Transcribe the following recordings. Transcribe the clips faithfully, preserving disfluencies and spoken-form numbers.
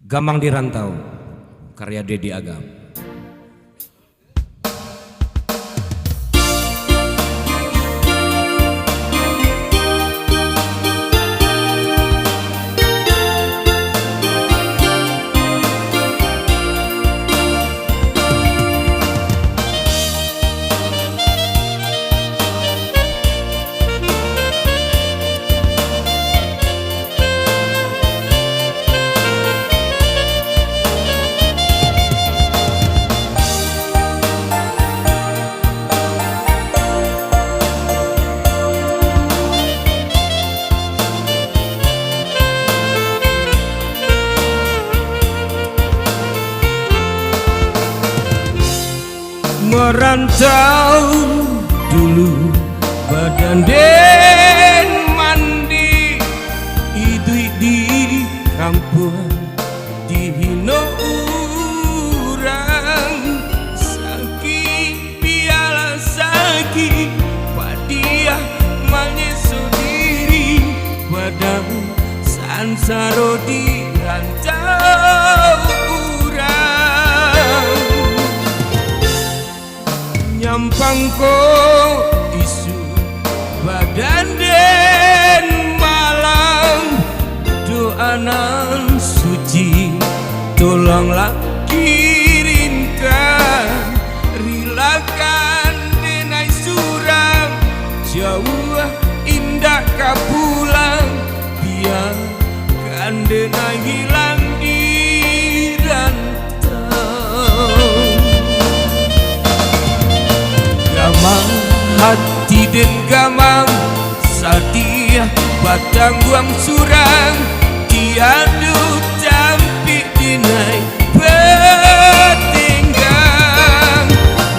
Gamang di Rantau, karya Dedi Agam. Marantau dulu, badan den mandeh, iduik di kampuang dihino urang. Sakik bialah sakik, padiah manyeso diri, badan sansaro di rantau urang. Nyampang ko isu badan den malang, doa nan suci tolonglah kirimkan. Rilakan denai surang, jauah indak ka pulang, biakan denai hilang di rantau. Gamang hati den gamang, sadiah batangguang surang, tiado tampik denai batenggang.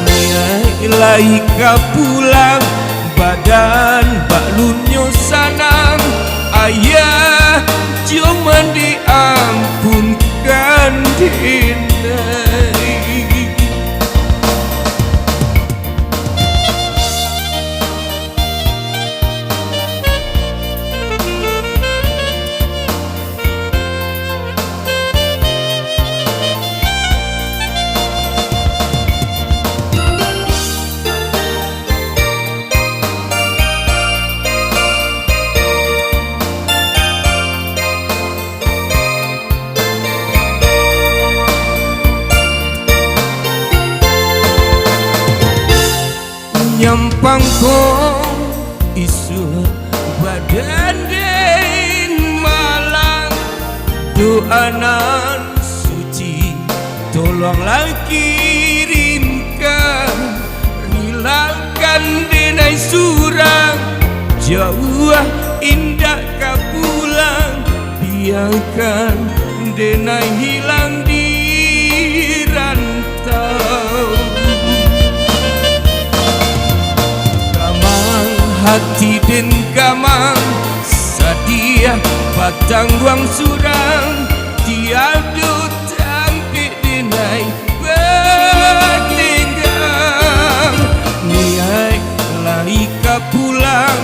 Niaik lai ka pulang, badan balunnyo sanang, ayah cuman diampunkan denai. Nyampang ko isuak badan den malang, doa nan suci tolonglah kirimkan. Rilakan denai surang, jauah indak ka pulang, biakan denai hilang di rantau. Gamang hati den gamang, sadiah batangguang surang, tiado tampik denai batenggang. Niaik lai ka pulang,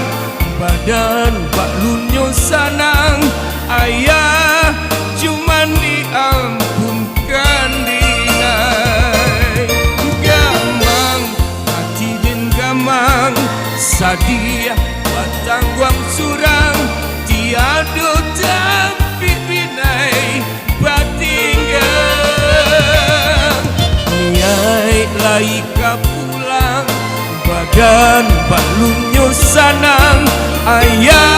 badan balunnyo sanang, ayah cuman diampunkan denai. Gamang hati den gamang, sadiah batangguang surang, tiado tampik denai batenggang. Niaik lai ka pulang, badan balunnyo sanang, ayah